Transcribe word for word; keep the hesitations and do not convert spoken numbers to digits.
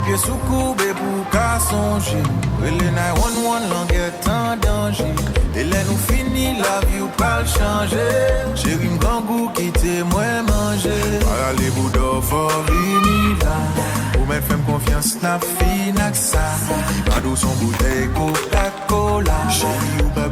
Pye sou koube pou w ka sonje. Rele nine one one, langèt an danje. E lè nou fini, lavi w pral chanje. Cheri m, grangou kite mwen manje. Pa rale boudò, fò vini la. Ou mèt fè m konfyans, n ap fin ak sa. Li pa dous, yon boutèy Coca-Cola. Cheri, ou pa